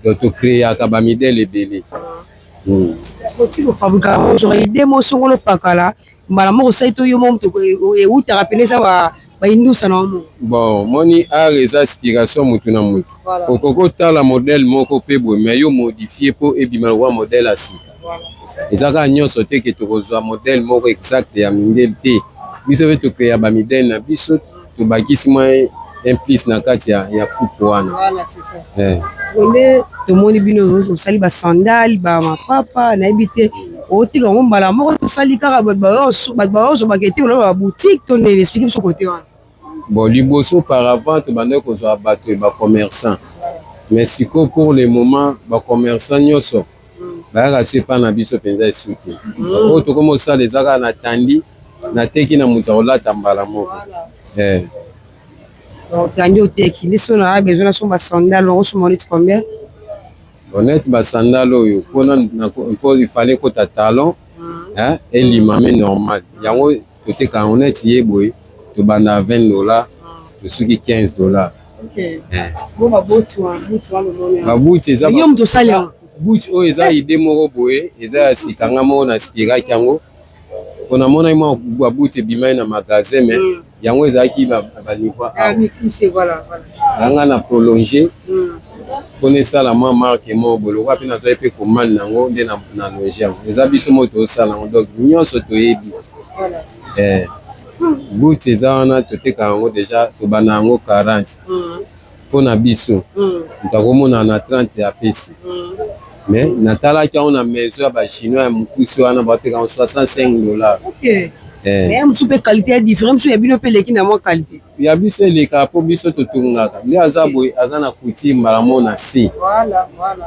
Donc tocreaka ba midele ebele. Oti kofabrikaka ozwaka idée moko songolo pakala mbala moko osali to yo moko moto ewutaka pene eza baindusa na yo moko. Bon, moni art eza inspiration mutu na mutu. Okoki otala modèle moko mpe boye mais yo modifie mpo ebima lokola modèle ya sika. Eza kaka nyonso te ke tokozwa modèle moko exact ya mindele te. Biso mpe tocrea ba midele na biso tobakisi mwa un plus na kati ya, ya coupe wana. Voilà, c'est ça. Eh. Nde tomoni bino osali ba sandales ba mapapa nayebi te otika yango mbala moko tosali kaka bato bayozwa bakete olaba ba boutique to ndenge explique biso kote wana. Bon, liboso auparavant tobandaki kozwa bato ba commerçant mais sikoyo pour le moment ba commerçant nyonso bayaka so epai na biso mpenza esuki. Oyo tokomi kosala eza kaka na tandi nateki na moto akolata mbala moko. Eh. Otandi oteki nde soki na besoin nasomba sandale okosomba neti combien? Honnête ba sandale oyo mpona mpo il fallait kota talon hein, elima mais normal yango toteka yango neti ye boye tobanda 20 dollars tosuki 15 dollars. Babuti eza yo moto osali yango buti oyo eza idée moko boye eza ya sika nga moko na inspiraki yango mpo namonaki mwa babuti ebimaki na magasin mais yango ezalaki ba niveau awa nga na prolonge mpona esala mwa marque moko boye lokola mpe nazwaki mpe commande nango nde na longe yango eza biso moko tozosala yango donc nyonso toyebi. Buti eza wana toteka yango deja tobanda yango 40 mpona biso moto akomona na 30 apesi mais natalaki yango na maison ya bachinois ya mokusi wana bateka yango 65 dollars. Mosusu mpe qualité ya différent mosusu ya bino mpe eleki na mwa qualité ya biso elekaka mpo biso totongaka nde aza boye aza na couture mbala moko na se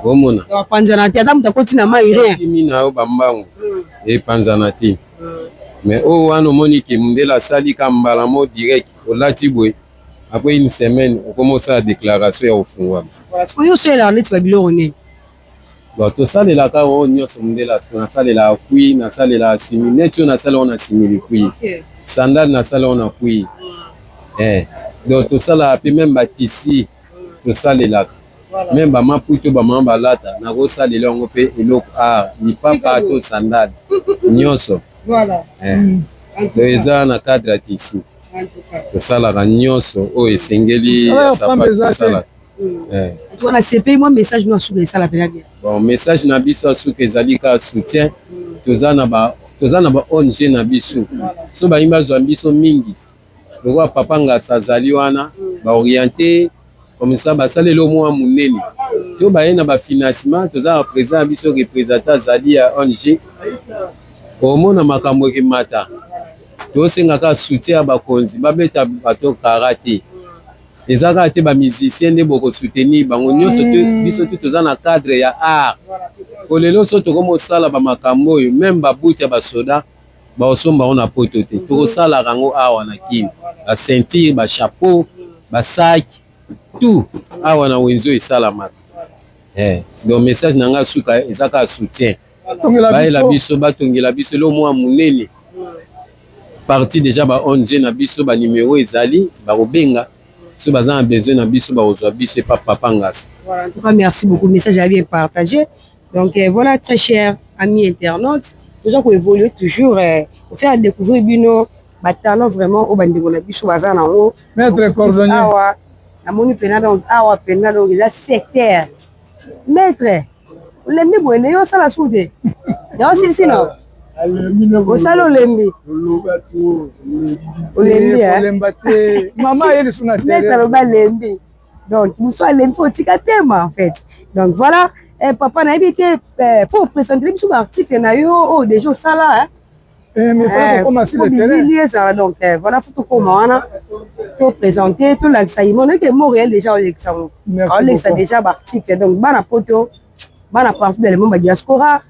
omona apanzana te ata moto akoti na mai rien kimi na yo bambangu epanzana te mais oyo wana omoni ke mondele asali ka mbala moko direct olati boye après une semaine okoma osala déclaration ya kofungwama. Oyo osalelaka neti babiloko nini? Bon, tosalelaka oyo nyonso mondele nasalelaka cuir, nasalelaka simili neti oyo nasala oyo na simili cuir, sandale nasala oyo na cuir. Donc tosalaka mpe même batissu tosalelaka même bamaputa oyo bamama balata nakosalela yango mpe eloko art lipapa to sandale nyonso. Donc eza na cadre ya tissu tosalaka nyonso oyo esengeli ya sapatu tosalaka. Wana sepeli mwa message no asuka esala mpena bien. Bon, message na biso asuka ezali kaka soutien. Toza na ba toza na ba ONG na biso so balingi bazwa biso mingi lokola papa Ngasa azali wana baoriente comme ça basaleli mwa monene to baye na bafinancement. Toza na président na biso représentant azali ya ONG omona makambo ekemata. Tosengaka soutien ya bakonzi babeta bato kara te eza kaka te bamusicien nde bokosoutenir bango nyonso te. Biso te toza na cadre ya art po lelo so tokomi kosala bamakambo oyo même babuti ya basoda. Bakosomba yango na poto te, tokosalaka yango awa na Kin. Ba ceinture, ba chapeau, ba sac, tout awa na wenze oyo esalamaka. Eh, donc message na nga suka eza kaka soutien. Bayela biso, batongela biso eloko mwa monene. Parti déjà ba ONG na biso ba numero ezali, bakobenga soki baza na besoin na biso, bakozwa biso epa Papa Ngasa. Voilà, en tout cas merci beaucoup, message a bien partagé. Donc voilà, très cher amis internautes, nous avons évolué toujours pour faire découvrir bino ba talent vraiment au bandeko na biso baza na ngo. Maître cordonnier. Awa namoni pena donc awa pena donc eza secteur. Maître, olembi boye nde yo osala su te. Yango silisi no. Osala olembi. Olembi hein. Olemba te. Mama ye lisusu na Maître aloba alembi. Donc mosu alembi faut otika tema en fait. Donc voilà, eh, papa nayebi te eh, faut présenter biso ba article na yo oyo déjà osala hein. Eh, mais faut kokoma sur le terrain. Bilili ezala donc eh, voilà, faut tokoma wana to présenter, tolakisa ye mono eke Montréal déjà olekisa ngo. Olekisa déjà ba article donc bana poto, bana partout dans le monde, ba diaspora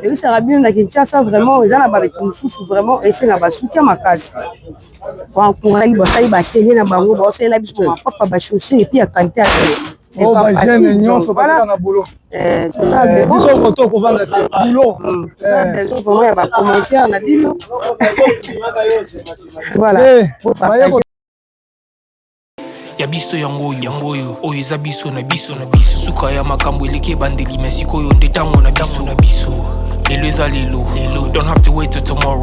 eyebisaka bino na Kinshasa vraiment eza na bato mosusu vraiment esenga ba soutien makasi. Baencourage, basali ba atelier na bango, baosalela biso mapapa, ba chaussures et puis ya qualité ya bien. C'est pas facile. Nyonso baza na boulot. Biso koto kovanda te, boulot. Vraiment ya ba commentaire na bino. Voilà. Ya biso yango oyo, yango oyo, oyo eza biso na biso na biso. Suka ya makambo eleki ebandeli, mais sikoyo nde ntango na biso na biso. Lelo eza lelo, lelo, don't have to wait till tomorrow.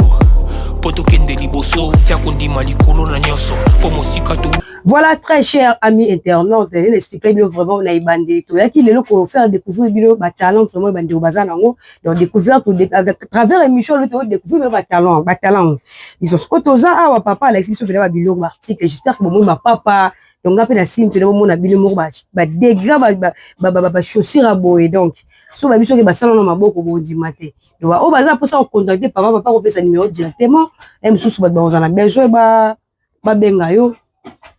Po tokende liboso, tia kondima likolo na nyonso, po mosika to. Voilà, très cher ami internaute, je n'expliquais bien vraiment na ebandeli. Toyaki lelo ko faire découvrir bino ba talent vraiment ebandeli baza nango. Donc découverte à travers émission le to découvrir ba talent, ba talent. Biso siko toza awa papa Alexis biso vena ba biloko ba article, j'espère que bomoni ba papa. Donc nga pe na sim pe bomona bino moko ba ba degré ba ba ba ba chaussures à boye. Donc so ba biso ke basala na maboko bondima te. Donc ba oyo baza posa ko contacter papa, papa ko pesa numéro directement. Et mususu ba ba na besoin ba babenga yo.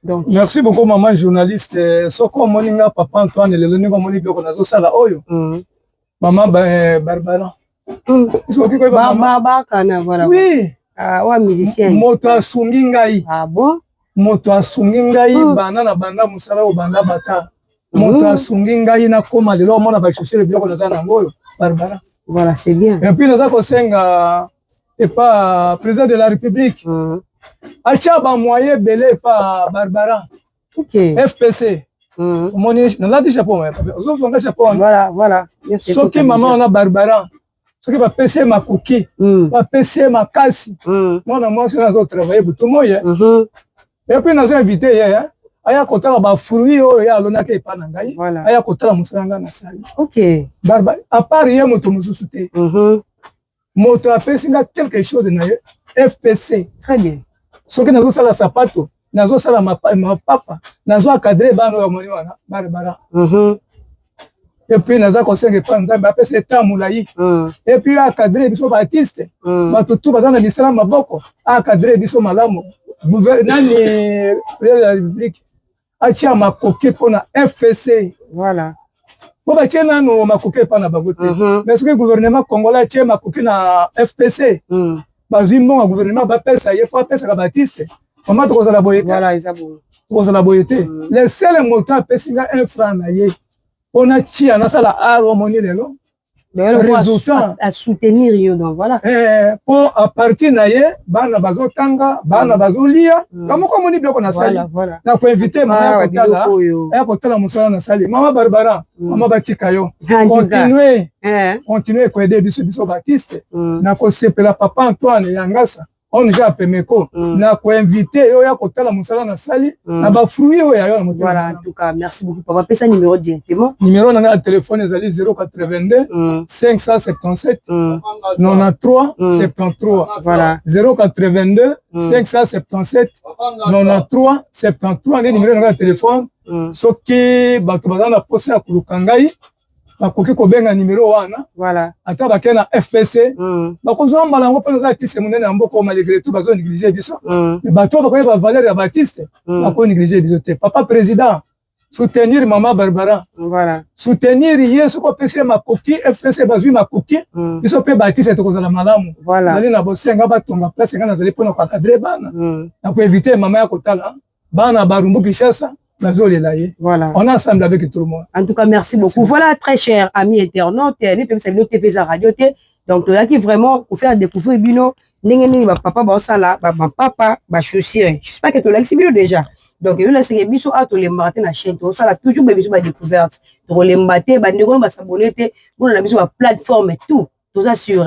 Donc merci beaucoup maman journaliste. Soko omoni nga papa Antoine lelo ndenge omoni biloko nazosala oyo. Maman Barbara. Soki koyeba mama Bakana, voilà. Oui. Ah, wa musicien. Moto asungi ngai. Ah bon? Moto asungi ngai banda na banda mosala oyo banda bata. Moto asungi ngai nakoma lelo omona ba chaussures biloko naza nango oyo Barbara. Voilà, c'est bien. Et puis naza kosenga epa président de la République. Atia ba moyen ebele epa Barbara. OK. FPC. Omoni nalati chapeau, ozozonga chapeau wana. Voilà, voilà. Soki mama wana Barbara, soki bapesi ye makoki, bapesi ye makasi, mwana mwasi wana azotravaille butu moye. Et puis nazo invité ye aya kotala ba fruits oyo ye alonaki epa na ngai, aya kotala mosala ngai nasali. OK. Barbara, à part ye moto mosusu te. Moto apesi nga quelque chose na ye FPC. Très bien. Soki nazosala sapato, nazosala mapapa, nazo encadrer bana oyo amoni wana Barbara. Et puis naza kosenga epa Nzambe apesa ye temps molai. Et puis encadrer biso ba artiste, bato tout baza na misala maboko, encadrer biso malamu. Nani président de la République atia makoki mpona FPC. Voilà. Po batie nanu makoki epa na bango te. Mais soki gouvernement congolais atie makoki na FPC, bazwi mbongo ya gouvernement bapesa ye, fo apesaka ba artiste. Mama tokozala boye te. Voilà, eza boye. Tokozala boye te. Le seul moto apesi nga un franc na ye mpona tia nasala art omoni lelo. Résultat à soutenir yo, donc voilà. Po à partir na ye bana bazotanga, bana bazolia, kamoko omoni biloko nasali. Voilà, voilà. Na koinvite mama Ah, kotala, biloko oyo. aya kotala mosala nasali. Mama Barbara, mama batika yo. En tout cas. Continuer, continuer koaider biso biso ba artiste. Na kosepela papa Antoine Yangasa, ONG Apemeko, na koinvite yo ya kotala mosala nasali na ba fruits oyo ya yo na motema. Voilà, en tout cas, merci beaucoup papa. Pesa numéro directement. Numéro na ngai ya téléphone ezali 082 577 93 73. Voilà. 082 577 93 73 nde numéro na ngai ya téléphone. Soki bato baza na posa ya koluka ngai, bakoki kobenga numéro wana. Voilà. Ata bakei na FPC, bakozwa mbala yango mpo naza artiste monene ya mboka, malgré tout bazo négliger biso. Mais bato oyo bakoyeba valeur ya ba artiste, bako négliger biso te. Papa président, Soutenir mama Barbara. Voilà. Soutenir ye soki opesi ye makoki, FPC bazwi makoki, biso mpe baartiste tokozala malamu. Voilà. Nazali na bosenga batonga place nga nazali mpona koencadre bana. Na koevite mama ya kotala bana Barumbu Kinshasa bazolela ye. Voilà. On est ensemble avec tout le monde. En tout cas, merci beaucoup. Voilà, très cher ami internaute, ni pemisa bino TV za radio te. Donc toyaki vraiment ko faire découvrir bino ndenge nini ba papa baosala ba papa ba chaussures. J'espère que tolakisi bino déjà. Donc eloko nasenge biso awa tolembaka te na chaîne, tosala toujours ba biso ba découverte. Tokolemba te, bandeko no basabone te, bona na biso ba plateforme tout. Toza sur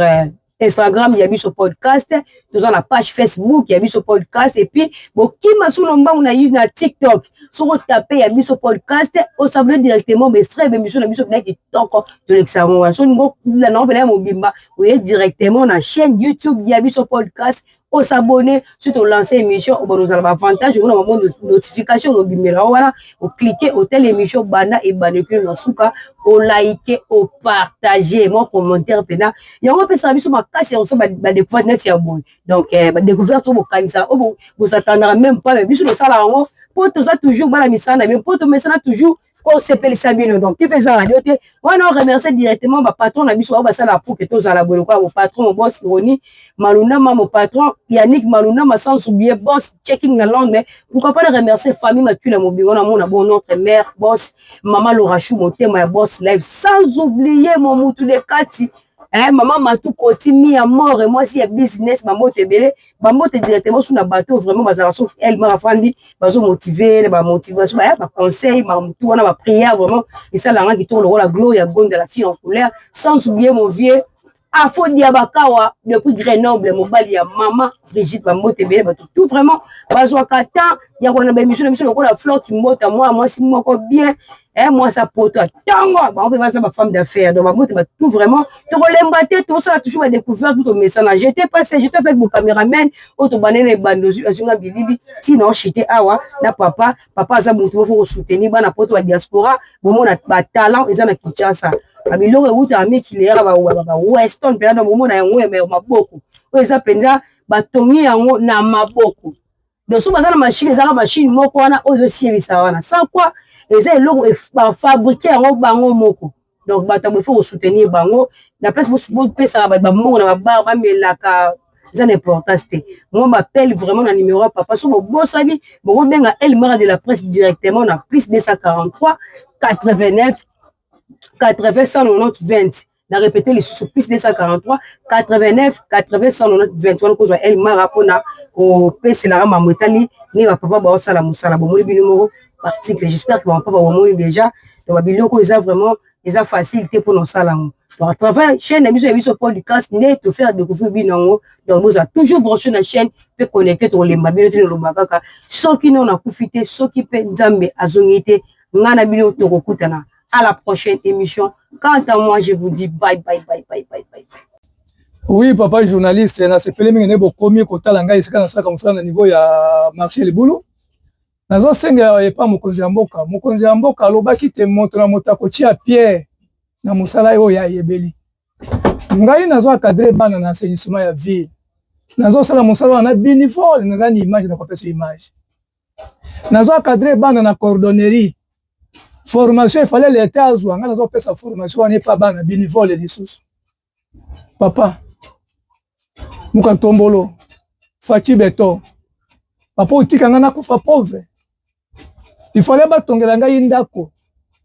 Instagram ya biso podcast, toza na page Facebook ya biso podcast, et puis bokima suno mbangu na na TikTok. Soko taper ya biso podcast, o s'abonner directement mais extrait be biso na biso bina kitoko tolekisa yango wana. So ngo la na pena mobimba, oye directement na chaîne YouTube ya biso podcast, o s'abonner, si to lancer émission, o bonozala ba avantage, on a ba notification obimela wana, o cliquer au tel émission banda et banekule na suka, o liker, o partager, mon commentaire pena. Yango pesa biso makasi ya ba ba découverte net ya boye. Donc ba découverte oyo bokanisa, oyo bosatandaka même pas, mais biso tosala yango po toza toujours bana misala na bino, po tomesana toujours kosepelisa bino. Donc TV eza radio te wana, on remercie directement ba patron na biso oyo basala pour que tozala boye, lokola mo patron, mo boss Roni Malunama, mon patron Yannick Malunama, sans oublier boss Checking na Londres. Pourquoi pas remercier famille Matula Mobingo na mona bon notre mère boss Maman Laura Chou motema ya boss live, sans oublier mon mutu de Kati, hein, maman Matou Koti mi à mort et moi si ya business ba moto ebele, ba moto directement sous na bateau vraiment bazala sauf elle mara fandi bazo motiver ba motivation ba ba conseil ba mutu wana ba prière vraiment et ça la qui tourne le rôle la gloire gonda la fille en couleur, sans oublier mon vieux Afo Diabakawa depuis Grenoble, mobali ya mama Brigitte Bambote ebele, bato tout vraiment bazwaka temps ya kolanda ba émission na biso lokola Flore Kimbota, mwana mwasi moko bien, eh, mwasi apoto ntango bango mpe baza ba femme d'affaires. Donc bambote bato tout vraiment tokolemba te, tosala toujours ba découverte tomesana. J'étais passé, j'étais avec mon caméraman oyo tobandeli na ebando azwinga bilili ntina oshite awa na papa. Papa aza motu moko kosoutenir bana poto ba diaspora, bomona ba talent eza na Kinshasa, babiloko eutaka mikili yaka ba Weston mpenza. Donc bomona yango ya maboko oyo eza mpenza batongi yango na maboko. Donc so baza na machine, ezaka machine moko wana oyo ezosiebisa wana, sans quoi eza eloko bafabrike yango bango moko. Donc bato ya boye faut kosoutenir bango na place bopesaka bato bambongo na babar bamelaka, eza na importance te. Moi m'appelle vraiment na numéro ya papa, so bobosani bokobenga El Mara de la presse directement na plus 243 89 80 190 20. Na répété lisusu, plus 243 89 80 190 20 wana kozwa El Mara mpona kopeselaka mambo etali ndenge bapapa baosala mosala. Bomoni bino moko article, j'espère que bapapa bomoni déjà. Donc babiloko eza vraiment eza facile te mpona osala yango. Donc à travers chaîne na biso ya biso podcast nde tofaire découvrir bino yango. Donc bozala toujours branché na chaîne mpe connecté, tokolemba bino te. Noloba kaka soki no nakufi te, soki mpe Nzambe azongi te, ngai na bino tokokutana à la prochaine émission. Quant à moi, je vous dis bye bye bye bye bye bye bye. Oui, papa journaliste, nasepeli mingi nde bokomi kotala ngai esika nasalaka mosala na niveau ya marché Libulu. Nazosenga epa mokonzi ya mboka. Mokonzi ya mboka alobaki te moto na moto akotia pierre na mosala oyo ayebeli. Ngai nazo encadre bana na assainissement ya ville, nazosala mosala wana bénévole, naza na image, nakopesa image. Nazo encadre bana na cordonnerie, formation efale leta azwa, ngai nazopesa formation wana epa bana bénévole. Lisusu papa Mukantombolo Faci Beton, papa otika ngai nakufa pauvre, ifale batongela ngai ndako.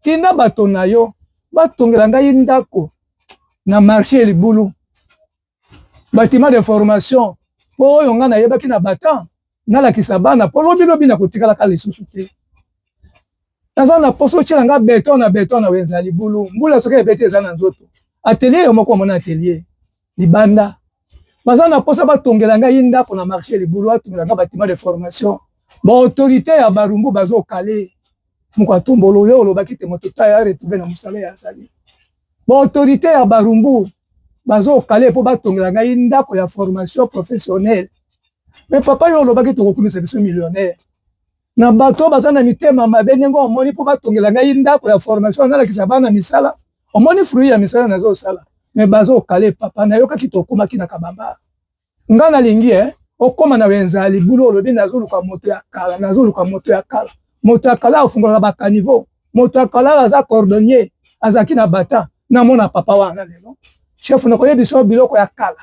Tinda bato na yo batongela ngai ndako na marché Libulu, bâtiment de formation, mpo oyo ngai nayebaki na batan nalakisa bana, mpo lobi lobi nakotikalaka lisusu te. Naza na poso otiela nga beton na beton na wenze ya Libulu. Mbula soki ebeti eza na nzoto. Atelier yo moko omona atelier libanda. Baza na posa batongela ngai ndako na marché Libulu, atongela nga bâtiment de formation. Baautorité ya Barumbu bazokale moko atombolo yo olobaki te moto ta ya retrouve na mosala ya azali. Baautorité ya Barumbu bazokale mpo batongela ngai ndako ya formation professionnelle. Mais papa, yo olobaki tokokumisa biso millionnaire na bato baza na mitema mabe ndenge omoni mpo batongela ngai ndako ya formation, nalakisa bana misala. Omoni fruit ya misala nazosala, mais bazokale. Papa, nayokaki tokomaki na Kabamba. Nga nalingi okóma na wenze ya Libulu. Olobi nazoluka moto ya kala, nazoluka moto ya kala. Moto ya kala afungolaka ba caniveau, moto ya kala aza cordonnier, azalaki na bata. Namona papa wana lelo chef, nakoyebisa yo biloko ya kala.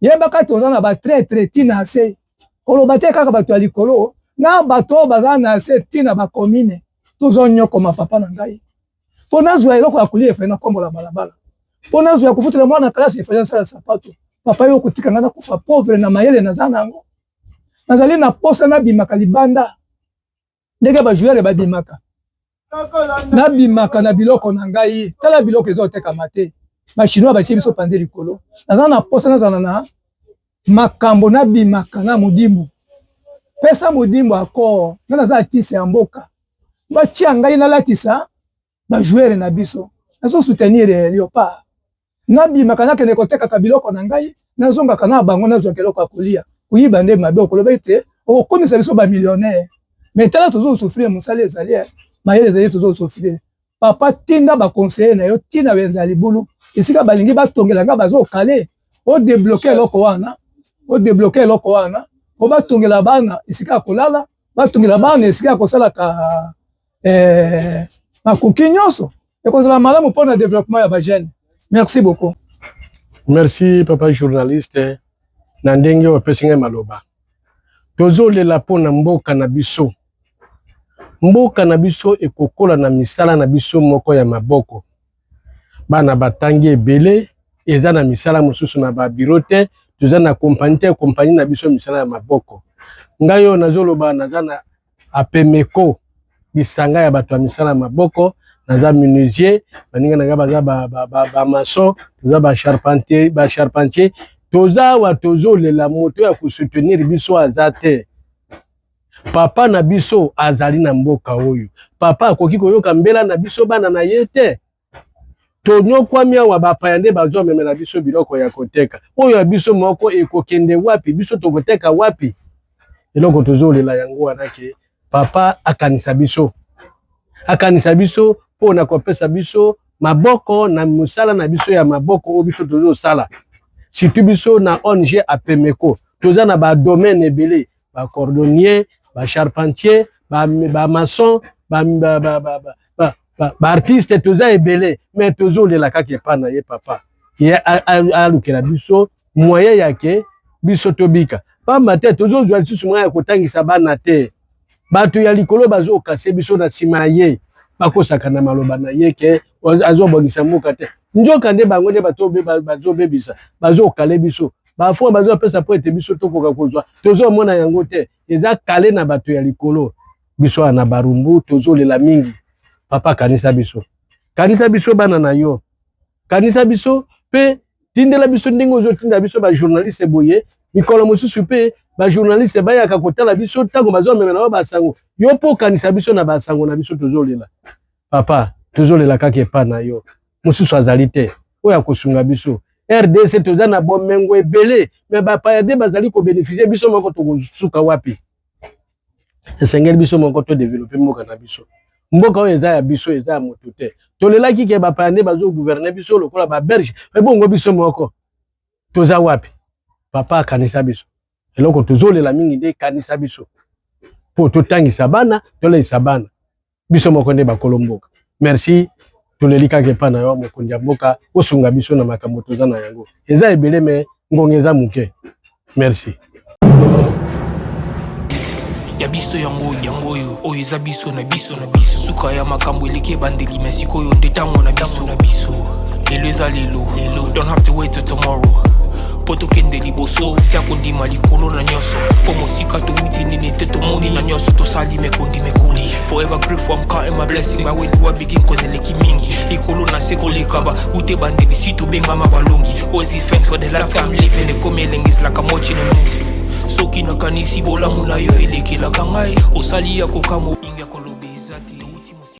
Yebaka toza na ba traitre tina se koloba te kaka bato ya likolo na bato oyo baza na se tina ba commune. Tozonyokoma papa na ngai mpo nazwa eloko ya kolia, efali nakombola balabala mpo nazwa ya kofutela mwana classe, efali nasala sapato. Papa, yo kotika ngai nakufa pauvre na mayele naza na yango. Nazali na posa nabimaka libanda ndenge bajoueur babimaka, nabimaka na biloko na ngai. Tala biloko ezotekama te, bachinois batie biso panze likolo. Naza na posa nazala na makambo, nabimaka na modimbu. Pesa modimbu accord nga naza artiste ya mboka, batia ngai nalatisa bajoueur na biso, nazosoutenir Léopard. Nabimaka, nakende kotekaka biloko na ngai, nazongaka na bango, nazwaka eloko ya kolia. Koyiba nde mabe, okoloba ete okokomisa biso bamillionnaire, mais tala tozosouffrir. Mosala ezali, mayele ezali, tozosouffrir. Papa, tinda baconseiller na yo ntina wenza ya libulu esika balingi batongela nga, bazokale odébloquer eloko wana, odébloquer eloko wana po batongela bana esika ya kolala, batongela bana esika ya kosalaka makoki nyonso. Ekozala malamu mpona développement ya bajeune. Merci beaucoup. Merci papa journaliste na ndenge opesi ngai maloba. Tozolela mpo na mboka na biso. Mboka na biso ekokola na misala na biso moko ya maboko. Bana batangi ebele, eza na misala mosusu na babiro te, toza na kompani te, kompani na biso misala ya maboko. Ngai oyo nazoloba, naza na Apemeko, lisanga ya bato ya misala ya maboko. Naza menuisier, baninga na ngai baza bamaçon, toza bacharpentier, bacharpentier. Toza awa tozolela, moto ya kosoutenir biso aza te. Papa na biso azali na mboka oyo, papa akoki koyoka mbela na biso bana na ye te. Tonyokwami awa, bapaya nde bazomemela biso biloko ya koteka. Oyo ya biso moko ekokende wapi? Biso tokoteka wapi? Eloko tozolela yango wana, ke papa akanisa biso, akanisa biso mpo na kopesa biso maboko na mosala na biso ya maboko oyo biso tozosala. Surtout biso na ONG Apemeko, toza na badomaine ebele: bacordonnier, bacharpentier, bamaçon, baartiste, toza ebele. Mais tozolela kaka epa na ye papa, ye alukela biso moyen ya ke biso tobika, pamba te tozozwa lisusu moyen ya kotangisa bana te. Bato ya likolo bazokase biso na nsima ya ye, bakosaka na maloba na ye ke azobongisa mboka te, nzoka nde bango nde bato bazobebisa, bazokale biso bafond bazopesa mpo ete biso tokoka kozwa. Tozomona yango te, eza kale na bato ya likolo. Biso awa na Barumbu tozolela mingi. Papa, kanisa biso, kanisa biso bana na yo, kanisa biso mpe tindela biso ndenge ozotinda biso bajournaliste boye. Mikolo mosusu mpe bajournaliste bayaka kotala biso ntango bazomemela yo basango yo, mpo okanisa biso na basango na biso. Tozolela papa, tozolela kaka epa na yo, mosusu azali te oyo akosunga biso. RDC toza na bomengo ebele, mais bapaya nde bazali kobénéficier. Biso moko tokosuka wapi? Esengeli biso moko todévelopper mboka na biso. Mboka oyo eza ya biso, eza ya moto te. Tolelaki ke bapaya nde bazogouverner biso lokola babelge, ebongo biso moko toza wapi? Papa, akanisa biso. Eloko tozolela mingi nde kanisa biso mpo totangisa bana, toleisa bana. Biso moko nde bakolo mboka. Merci, toleli kaka epa na yo mokonzi ya mboka, osunga biso na makambo toza na yango. Eza ebele, mais ngonga eza moke. Merci. Ya biso yango, yango oyo, oyo eza biso na biso na biso. Suka ya makambo eleki ebandeli, mais sikoyo nde ntango na biso na biso. Lelo eza lelo lelo, don't have to wait till tomorrow mpo tokende liboso. Tia kondima likolo na nyonso, mpo mosika towuti nini te, tomoni na nyonso tosali mekondi mekoli. Forever grateful, I'm counting my blessing by where do I begin, cause eleki mingi likolo na se koleka ba ute bandeli si tobengama balongi. Always give thanks for the life I'm living. Ekomi elengi, is like I'm watching a movie. Soki nakanisi bolamu na yo elekelaka ngai, osali ya kokamwa, mingi ya koloba eza te.